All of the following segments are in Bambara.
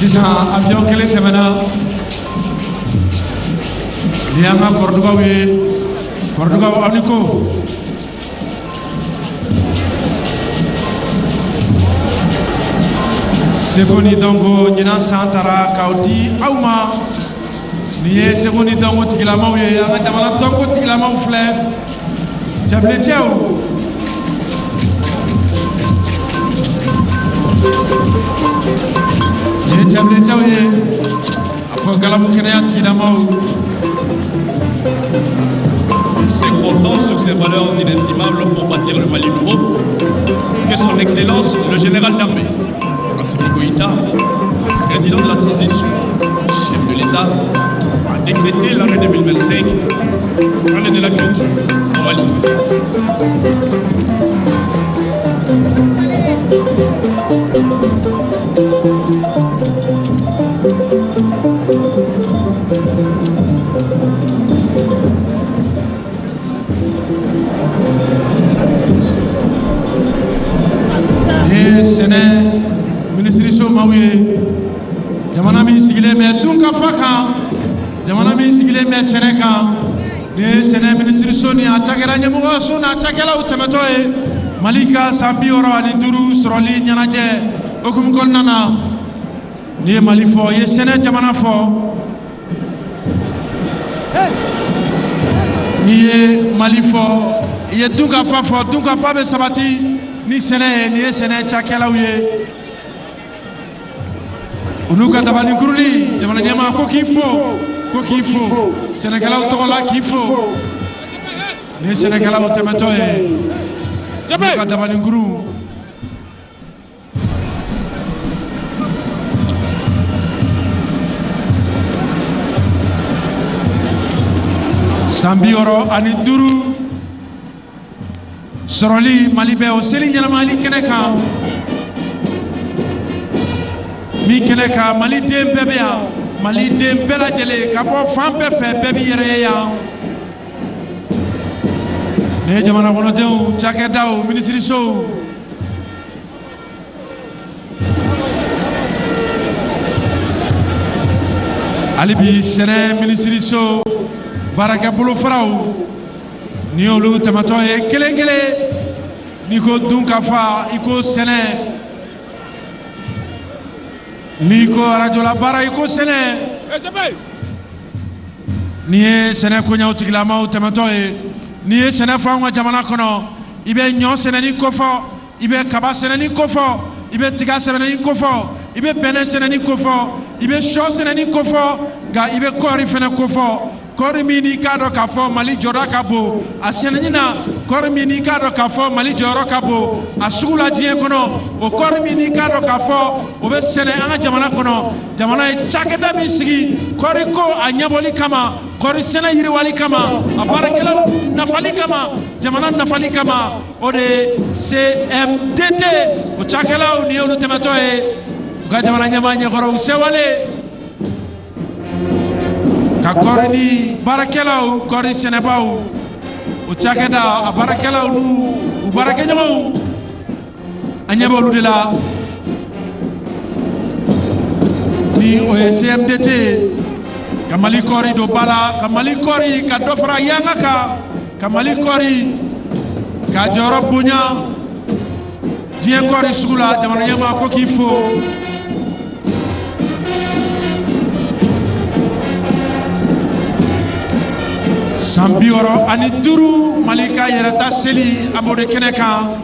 Sisan avion kelen tɛmɛna ni y'an ka kɔrɔdugaw ye, kɔrɔdugaw aw ni ko. Seko ni dɔnko ɲinan san taara k'aw di aw ma. Nin ye seko ni dɔnko tigilamaw ye, an ka jamana dɔnko tigilamaw filɛ, cɛbilencɛw. Nin ye cɛbilencɛw ye, a fɔ galabu kɛnɛya tigilamaw. C'est comptant sur ces valeurs inestimables pour bâtir le Mali nouveau que son Excellence, le général d'armée, Assimi Goïta, président de la transition, chef de l'État, a décrété l'année 2025 année de la culture au Mali. Ye sɛnɛ minisiriso maaw ye, jamana min sigilen bɛ dunkafa kan, jamana min sigilen bɛ sɛnɛ kan. Nin ye sɛnɛ minisiriso ni a cakɛda ɲɛmɔgɔso n'a cakɛlaw tɛmɛtɔ ye Mali ka san 65 sɔrɔli ɲɛnajɛ hokumu kɔnɔna na. N'i ye Mali fɔ, i ye sɛnɛ jamana fɔ. N'i ye Mali fɔ, i ye dunkafa fɔ. Dunkafa bɛ sabati ni sɛnɛ ye. Nin ye sɛnɛ cakɛlaw ye, u n'u ka dabaninkurunin. Jamana ɲɛmaa ko k'i fo, ko k'i fo sɛnɛkɛlaw tɔgɔ la, k'i fo. Nin ye sɛnɛkɛlaw tɛmɛtɔ ye u n'u ka dabaninkuru. San 65 sɔrɔli Mali bɛ o seli ɲɛnamayali kɛnɛ kan, min kɛnɛ kan Maliden bɛɛ bɛ yan, Maliden bɛɛ lajɛlen ka bɔ fan bɛɛ fɛ, bɛɛ b'i yɛrɛ ye yan. Nin ye jamana kɔnɔdenw, cakɛdaw, minisirisow. Hali bi sɛnɛ minisiriso baarakɛ bolofaraw, ni y'olu tɛmɛtɔ ye kelen kelen. N'i ko dunkafa, i ko sɛnɛ. N'i ko arajola baara, i ko sɛnɛ. N'i ye sɛnɛ koɲɛw tigilamaw tɛmɛtɔ ye, n'i ye sɛnɛ fɔ anw ka jamana kɔnɔ, i bɛ ɲɔ sɛnɛni kofɔ, i bɛ kaba sɛnɛni kofɔ, i bɛ tiga sɛnɛni kofɔ, i bɛ bɛnɛ sɛnɛni kofɔ, i bɛ sɔ sɛnɛni kofɔ, nka i bɛ kɔɔri fɛnɛ kofɔ. Kɔɔri min n'i k'a dɔn k'a fɔ Mali jɔda ka bon a sɛnɛni na, kɔɔri min n'i k'a dɔn k'a fɔ Mali jɔyɔrɔ ka bon a sugu la diɲɛ kɔnɔ, o kɔɔri min n'i k'a dɔn k'a fɔ o bɛ sɛnɛ an ka jamana kɔnɔ. Jamana ye cakɛda min sigi kɔɔri ko a ɲɛbɔli kama, kɔɔri sɛnɛ yiriwali kama, a baarakɛlaw nafali kama, jamana nafali kama, o de ye CMDT. O cakɛlaw, nin y'olu tɛmɛtɔ ye u ka jamana ɲɛmaa ɲɛkɔrɔ, u sewale ka kɔɔri ni baarakɛlaw, kɔɔri sɛnɛbaw, o cakɛda a baarakɛlaw n'u u baarakɛɲɔgɔnw, an ɲɛ b'olu de la. Ni o ye CMDT ye, ka Mali kɔɔri don ba la, ka Mali kɔɔri ka dɔ fara yanga kan, ka Mali kɔɔri k'a jɔyɔrɔ bonya diɲɛ kɔɔri sugu la. Jamana ɲɛmaa ko k'i fo. San 65 Mali ka yɛrɛta seli, an b'o de kɛnɛ kan.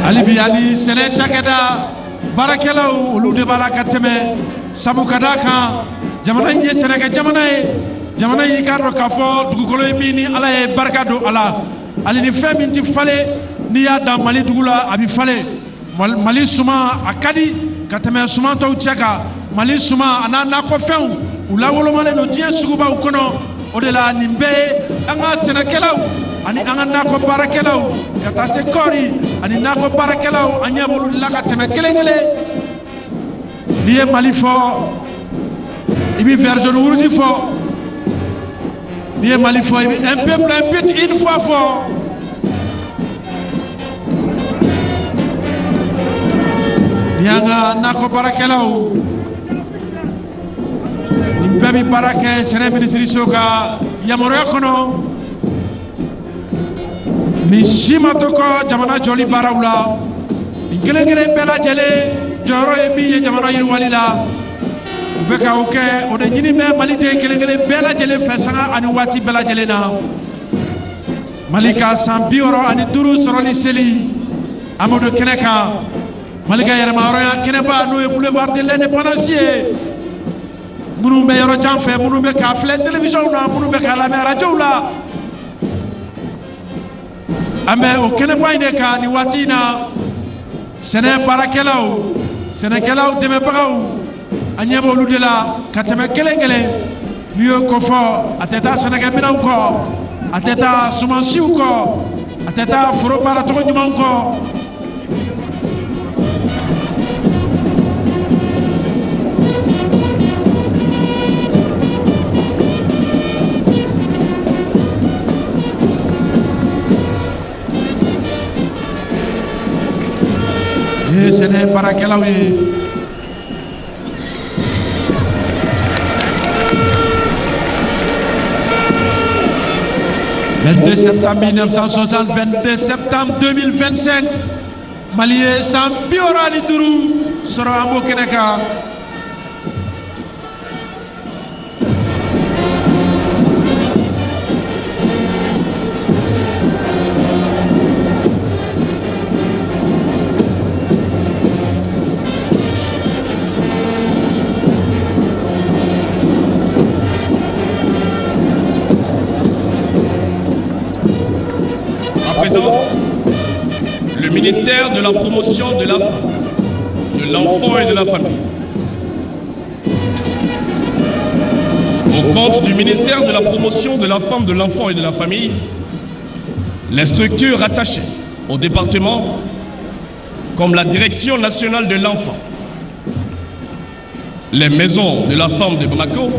Hali bi ani sɛnɛ cakɛda baarakɛlaw, olu de b'a la ka tɛmɛ, sabu ka d'a kan jamana in ye sɛnɛkɛ jamana ye. Jamana in, i k'a dɔn k'a fɔ dugukolo ye min ni Ala ye barika don a la, hali ni fɛn min tɛ falen, n'i y'a dan Mali dugu la, a bɛ falen. Mali suman a ka di ka tɛmɛ suman tɔw cɛ kan. Mali suman a n'a nakɔfɛnw, u lawolomalen don diɲɛ sugubaw kɔnɔ. O de la nin bɛɛ ye an ka sɛnɛkɛlaw ani an ka nakɔ baarakɛlaw, ka taa se kɔɔri ani nakɔ baarakɛlaw, an ɲɛ b'olu de la ka tɛmɛ kelen kelen. N'i ye Mali fɔ, i bɛ vert jaune rouge fɔ. N'i ye Mali fɔ, i bɛ un peuple, un but, une foi fɔ. Nin y'an ka nakɔ baarakɛlaw, nin bɛɛ bɛ baara kɛ sɛnɛ minisiriso ka yamaruya kɔnɔ. Nin si ma to kɔ jamana jɔli baaraw la. Nin kelen kelen bɛɛ lajɛlen jɔyɔrɔ ye min ye jamana yiriwali la, u bɛ ka o kɛ. O de ɲini bɛ maliden kelen kelen bɛɛ lajɛlen fɛ sanga ani waati bɛɛ lajɛlen na. Mali ka san 65 sɔrɔli seli, an b'o don kɛnɛ kan. Mali ka yɛrɛmahɔrɔnya kɛnɛba, n'o ye boulevard de l'indépendance ye, minnu bɛ yɔrɔ jan fɛ, minnu bɛ k'a filɛ télévision na, minnu bɛ k'a lamɛn radio la, an bɛ o kɛnɛba in de kan nin waati in na. Sɛnɛ baarakɛlaw, sɛnɛkɛlaw dɛmɛbagaw, an ɲɛ b'olu de la ka tɛmɛ kelen kelen. N'i y'o ko fɔ, a tɛ taa sɛnɛkɛminɛnw kɔ, a tɛ taa sumansiw kɔ, a tɛ taa foro baaracogo ɲumanw kɔ. Nin ye sɛnɛ baarakɛlaw ye. 22 septembre 1960, 22 septembre 2025, Mali ye san 65 sɔrɔ, an b'o kɛnɛ kan. Le ministère de la promotion de la femme, de l'enfant et de la famille. Au compte du ministère de la promotion de la femme, de l'enfant et de la famille, les structures rattachées au département, comme la Direction nationale de l'enfant, les maisons de la femme de Bamako,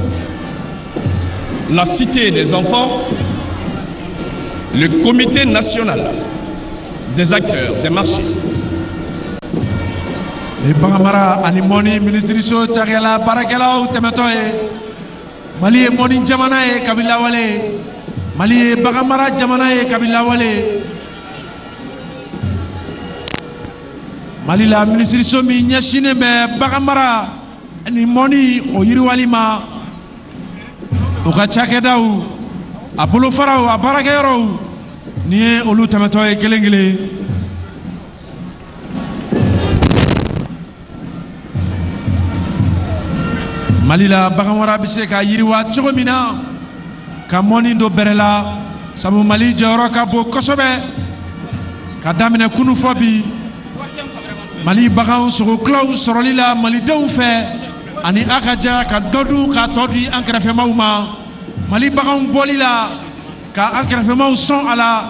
la Cité des enfants, le Comité national des acteurs des marchés. Ni baganmara ani mɔni minisiriso cakɛla baarakɛlaw tɛmɛtɔ ye. Mali ye mɔni jamana ye kabi lawale, Mali ye baganmara jamana ye kabi lawale. Mali la, minisiriso min ɲɛsinnen bɛ baganmara ani mɔni o yiriwali ma, o ka cakɛdaw, a bolofaraw, a baarakɛyɔrɔw, nin ye olu tɛmɛtɔ ye kelen kelen. Mali la, baganmara bɛ se ka yiriwa cogo min na ka mɔni don bɛrɛ la, sabu Mali jɔyɔrɔ ka bon kosɛbɛ. Ka daminɛ kunu fɔ bi, Mali baganw sogokulaw sɔrɔli la malidenw fɛ, ani a ka ja ka dɔ dun k'a tɔ di an kɛrɛfɛmaw ma, Mali baganw bɔli la ka an kɛrɛfɛmaw sɔn a la,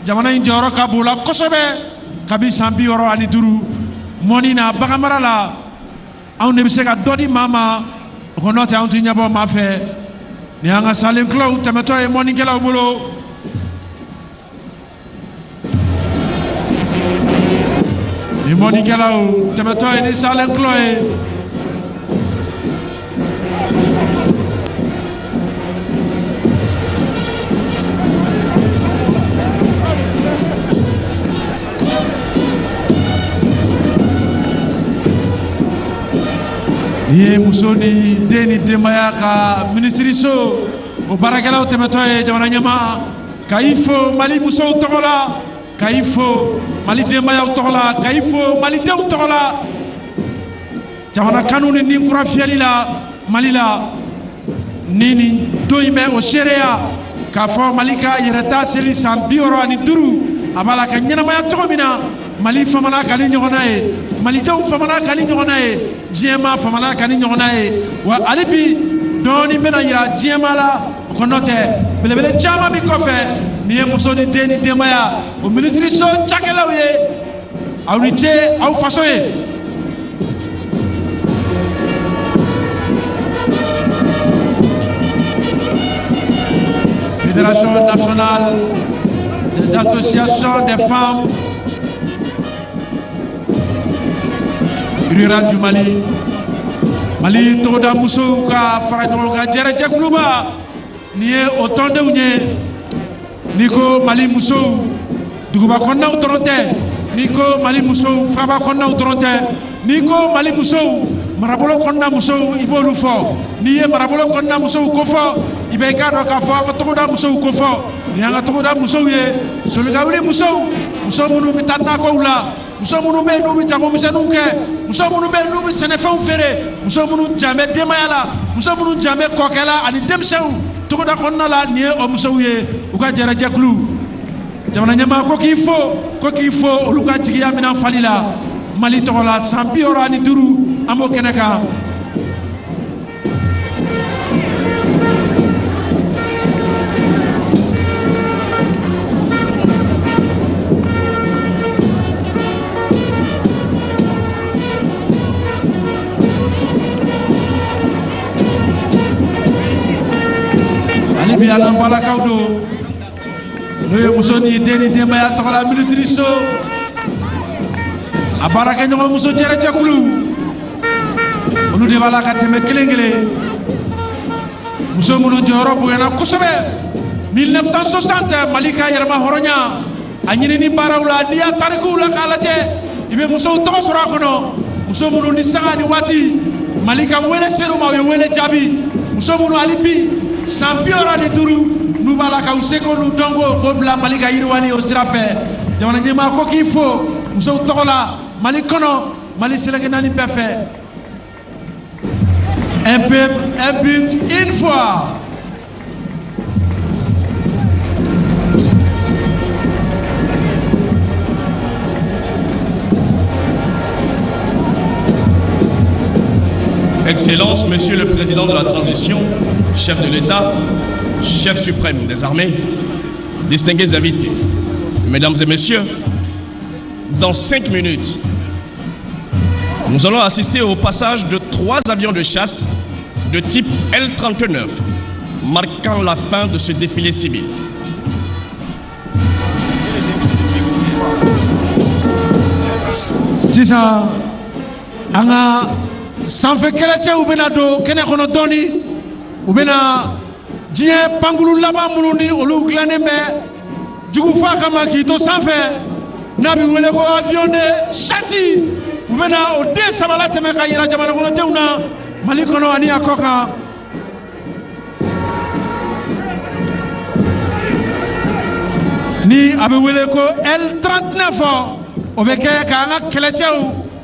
jamana in jɔyɔrɔ ka bon la kosɛbɛ kabi san 65 mɔni na baganmara la. Anw de bɛ se ka dɔ di maa ma, o kɔnɔ tɛ anw ti ɲɛbɔ maa fɛ. Nin y'an ka salen kulaw tɛmɛtɔ ye mɔnikɛlaw bolo. Nin mɔnikɛlaw tɛmɛtɔ ye ni salen kulɔ ye. Nin ye muso ni den ni denbaya ka minisiriso o baarakɛlaw tɛmɛtɔ ye. Jamana ɲɛmaa ka i fo Mali musow tɔgɔ la, ka i fo Mali denbayaw tɔgɔ la, ka i fo malidenw tɔgɔ la, jamana kanu ni nin kura fiyɛli la Mali la. Ni nin don in bɛ o seereya k'a fɔ Mali ka yɛrɛta seli san 65, a b'a la ka ɲɛnamaya cogo min na, Mali famana ka ni ɲɔgɔnna ye, malidenw famana ka ni ɲɔgɔnna ye, diɲɛmaa famana ka ni ɲɔgɔnna ye. Wa hali bi dɔɔni bɛna yira diɲɛmaa la, o kɔnɔ tɛ belebele caman min kɔfɛ. Nin ye muso ni den ni denbaya o minisiriso cakɛlaw ye. Aw ni ce aw faso ye. Fédération nationale des associations des femmes rurales du Mali. Mali togoda musow ka fara ɲɔgɔn kan jɛrɛjɛkuluba nin ye o tɔndenw ye. N'i ko Mali musow duguba kɔnɔnaw dɔrɔn tɛ, n'i ko Mali musow faaba kɔnɔnaw dɔrɔn tɛ, n'i ko Mali musow marabolo kɔnɔna musow i b'olu fɔ. N'i ye marabolo kɔnɔna musow kofɔ, i bɛ i k'a dɔn k'a fɔ an ka togoda musow kofɔ. Nin y'an ka togoda musow ye, solikawuli musow, muso minnu bɛ taa nakɔw la, muso minnu bɛ yen n'u bɛ jagomisɛnninw kɛ, muso minnu bɛ yen n'u bɛ sɛnɛfɛnw feere, muso minnu jan bɛ denbaya la, muso minnu jan bɛ kɔkɛ la ani denmisɛnw togoda kɔnɔna la, nin ye o musow ye. U ka jɛrɛjɛkulu jamana ɲɛmaa ko k'i fo, ko k'i fo olu ka jigiya minɛn fali la Mali tɔgɔ la san 65 an b'o kɛnɛ kan. Hali bi an balakaw don, n'o ye muso ni den ni denbaya tɔgɔ la minisiriso a baarakɛɲɔgɔn muso jɛrɛjɛkulu, olu de b'a la ka tɛmɛ kelen kelen. Muso minnu jɔyɔrɔ bonyana kosɛbɛ 1960 Mali ka yɛrɛma hɔrɔnya a ɲinini baaraw la, n'i y'a tarikuw la k'a lajɛ i bɛ musow tɔgɔ sɔrɔ a kɔnɔ. Muso minnu ni sanga ni waati Mali ka wele ser'u ma, u ye wele jaabi. Muso minnu hali bi san 65 n'u b'a la ka u seko n'u dɔnko k'o bila Mali ka yiriwali o sira fɛ. Jamana ɲɛmaa ko k'i fo musow tɔgɔ la Mali kɔnɔ, Mali seleke naani bɛɛ fɛ. Un peuple, un but, une foi. Excellence, Monsieur le Président de la Transition, chef de l'État, chef suprême des armées, distingués invités, mesdames et messieurs, dans 5 minutes, nous allons assister au passage de 3 avions de chasse de type L-39, marquant la fin de ce défilé civil. Sisan an ka sanfɛ kɛlɛcɛw bɛna don kɛnɛ kɔnɔ dɔɔni. U bɛna diɲɛ pankulu laban minnu ni olu dilannen bɛ jugufa kama k'i to sanfɛ, n'a bɛ wele ko avion de chasse, u bɛna o den saba latɛmɛ ka yira jamana kɔnɔdenw na Mali kɔnɔ ani a kɔ kan. Ni a bɛ wele ko L-39, o bɛ kɛ k'an ka kɛlɛcɛw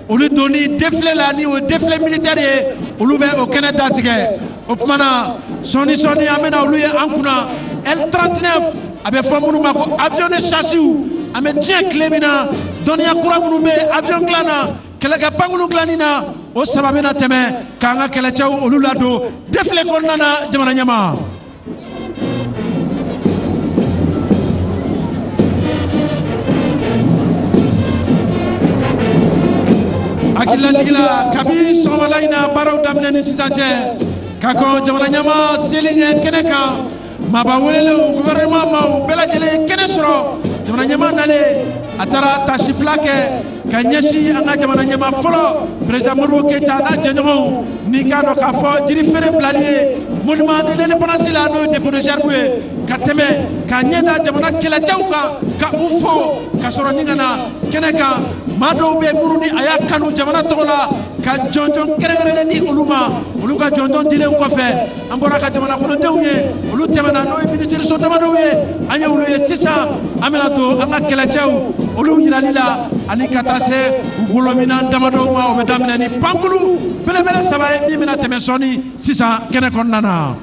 olu donni défilé la, ni o défilé militaire ye, olu bɛ o kɛnɛ datigɛ. O tuma na sɔɔni sɔɔni an bɛna olu ye an kunna. L-39 a bɛ fɔ minnu ma ko avion de chasse. An bɛ diɲɛ tile min na, dɔnniya kura minnu bɛ avion dilan na, kɛlɛkɛ pankulu dilanni na, o saba bɛna tɛmɛ k'an ka kɛlɛcɛw olu ladon défilé kɔnɔna na jamana ɲɛmaa. Hakililajigi la kabi sɔgɔmada in na baaraw daminɛ ni sisan cɛ, ka kɔn jamana ɲɛmaa seli ɲɛ kɛnɛ kan, maaba welelenw gouvernement maaw bɛɛ lajɛlen kɛnɛ sɔrɔ. Jamana ɲɛmaa nalen, a taara tasifila kɛ ka ɲɛsin an ka jamana ɲɛmaa fɔlɔ président Modibo Keyita n'a jɛɲɔgɔnw, n'i k'a dɔn k'a fɔ jiri feere bilali ye monument de l'indépendance la, n'o ye dépôt de gerbe ye, ka tɛmɛ k'a ɲɛ da jamana kɛlɛcɛw kan ka u fo ka sɔrɔ ni ka na kɛnɛ kan. Maa dɔw bɛ minnu ni a y'a kanu jamana tɔgɔ la ka jɔnjɔn kɛrɛnkɛrɛnnen di olu ma, olu ka jɔnjɔn dilen kɔfɛ an bɔra ka jamana kɔnɔdenw ye, olu tɛmɛna n'o ye minisiriso damadɔw ye, an ye olu ye. Sisan an bɛna don an ka kɛlɛcɛw olu yirali la ani ka taa se u bolominɛn damadɔw ma. O bɛ daminɛ ni pankulu belebele saba ye min bɛna tɛmɛ sɔɔni sisan kɛnɛ kɔnɔna na.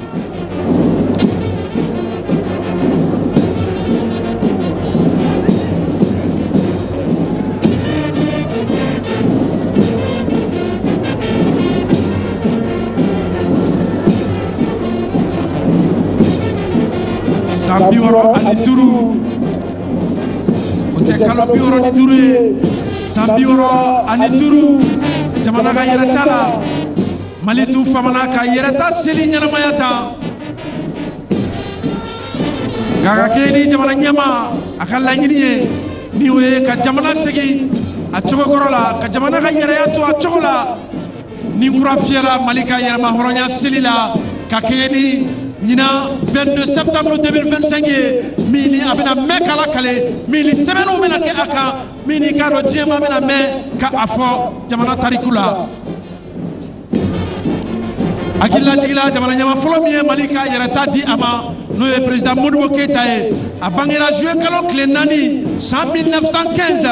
San 65, o tɛ kalo 65 ye, san 65 jamana ka yɛrɛta la, Mali tun famana ka yɛrɛta seli ɲɛnamaya ta. Nka ka kɛɲɛ ni jamana ɲɛmaa a ka laɲini ye, ni o ye ka jamana segin a cogo kɔrɔ la, ka jamana ka yɛrɛya to a cogo la, ni kura fiyɛla Mali ka yɛrɛma hɔrɔnya seli la, ka kɛɲɛ ni ɲinan 22 septembre 2025 ye, min ni a bɛna mɛn k'a lakale, min ni sɛbɛnniw bɛna kɛ a kan, min ni k'a dɔn diɲɛmaa bɛna mɛn ka a fɔ jamana tariku la. Hakililajigila jamana ɲɛmaa fɔlɔ min ye Mali ka yɛrɛta di a ma, n'o ye président Modibo Keyita ye, a bangera juillet kalo tile 4 san 1915.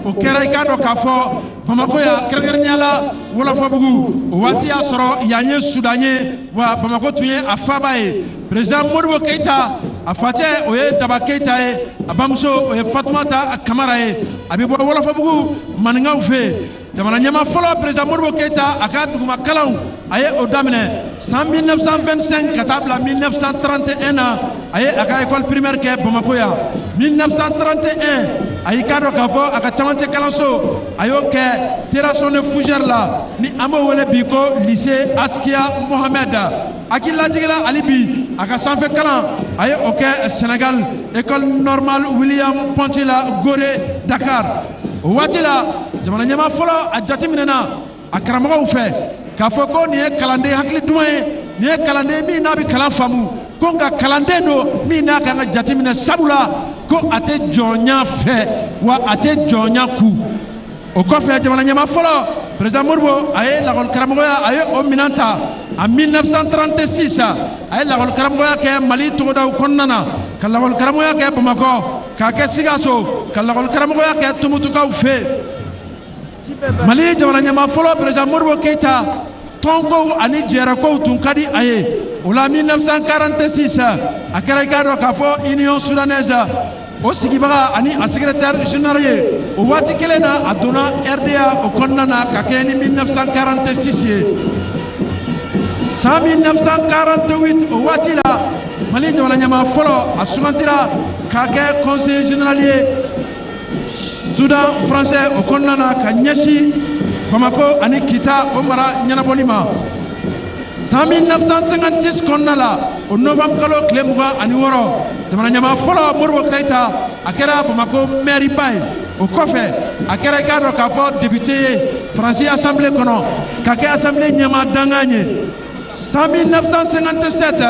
O kɛra i k'a dɔn k'a fɔ Bamakɔ yan, kɛrɛnkɛrɛnnenya la Wɔlɔfɔbugu. O waati y'a sɔrɔ yan ye Sudan ye, wa Bamakɔ tun ye a faaba ye. Président Modibo Keyita, a facɛ o ye Daba Keyita ye, a bamuso o ye Fatumata Kamara ye. A bɛ bɔ Wɔlɔfɔbugu maninkaw fɛ yen. Jamana ɲɛmaa fɔlɔ président Modibo Keyita, a ka duguma kalanw a ye o daminɛ san 1925 ka taa bila 1931 na. A ye a ka école primaire kɛ Bamakɔ yan. 1931, a y'i k'a dɔn k'a fɔ a ka camancɛ kalanso a y'o kɛ Terrasson de Fougère la, ni an b'o wele bi ko lycée Askia Mohamed. Hakililajigila hali bi, a ka sanfɛ kalan a ye o kɛ Sénégal, école normale William Ponty la, Gorée, Dakar. O waati la, jamana ɲɛmaa fɔlɔ a jateminɛna a karamɔgɔw fɛ k'a fɔ ko nin ye kalanden hakili duman ye, nin ye kalanden min n'a bɛ kalan faamu, ko nka kalanden don min n'a kan ka jateminɛ, sabula ko a tɛ jɔnya fɛ wa a tɛ jɔnya ku. O kɔfɛ, jamana ɲɛmaa fɔlɔ président Modibo a ye lakɔli karamɔgɔya a ye o minɛn ta en 1936. A ye lakɔli karamɔgɔya kɛ Mali togodaw kɔnɔna na, ka lakɔli karamɔgɔya kɛ Bamakɔ, k'a kɛ Sikaso, ka lakɔli karamɔgɔya kɛ Tumutukaw fɛ yen. Mali jamana ɲɛmaa fɔlɔ président Modibo Keyita, tɔnkow ani jɛrɛkow tun ka di a ye. O la 1946, a kɛra i k'a dɔn k'a fɔ Union soudanaise o sigibaga ani a secrétaire général ye. O waati kelen na, a donna RDA o kɔnɔna na ka kɛ ni 1946 ye. San 1948, o waati la, Mali jamana ɲɛmaa fɔlɔ a sugantira k'a kɛ conseiller général ye Soudan français o kɔnɔna na, ka ɲɛsin Bamako ani Kita o mara ɲɛnabɔli ma. San 1956 kɔnɔna la, o novembre kalo tile 26, jamana ɲɛmaa fɔlɔ Modibo Keyita a kɛra Bamako maire ba ye. O kɔfɛ, a kɛra i k'a dɔn k'a fɔ député ye Faransi assemblée kɔnɔ, ka kɛ assemblée ɲɛmaa dankan ye. San 1957,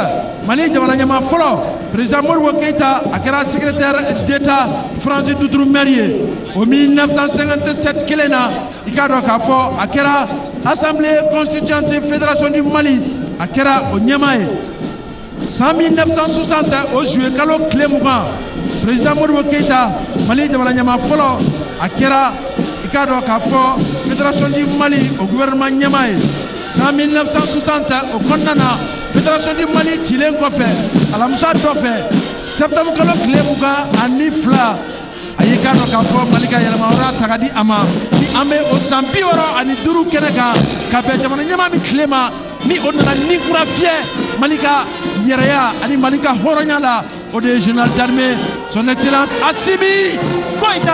Mali jamana ɲɛmaa fɔlɔ président Modibo Keyita a kɛra secrétaire d'État France d'outre-mer ye. O 1957 kelen na, i k'a dɔn k'a fɔ a kɛra assemblée constituante fédération du Mali, a kɛra o ɲɛmaa ye. San 1960, o juillet kalo tile 20, président Modibo Keyita, Mali jamana ɲɛmaa fɔlɔ, a kɛra i k'a dɔn k'a fɔ fédération du Mali o gouvernement ɲɛmaa ye. San 1960 o kɔnɔna na, fédération du Mali cilen kɔfɛ, alamisa dɔ fɛ, septembre kalo tile 22, a y'i k'a dɔn k'a fɔ Mali ka yɛlɛma wɛrɛ ta ka di a ma, ni an bɛ o san 65 kɛnɛ kan, ka bɛn jamana ɲɛmaa min tile ma, ni o nana ni kura fiyɛ Mali ka yɛrɛya ani Mali ka hɔrɔnya la, o de ye général d'armée son excellence Assimi Goïta.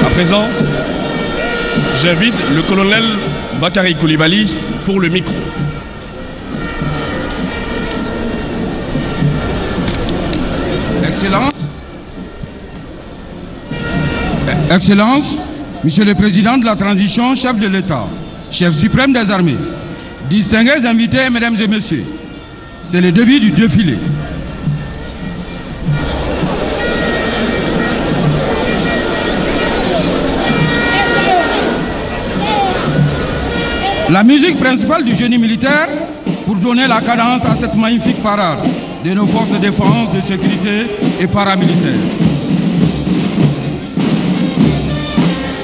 À présent, j'invite le colonel Bakary Koulibaly pour le micro. Excellence, Excellence, Monsieur le Président de la Transition, chef de l'État, chef suprême des armées, distingués invités, mesdames et messieurs, c'est le début du défilé. La musique principale du génie militaire pour donner la cadence à cette magnifique parade de nos forces de défense, de sécurité et paramilitaires.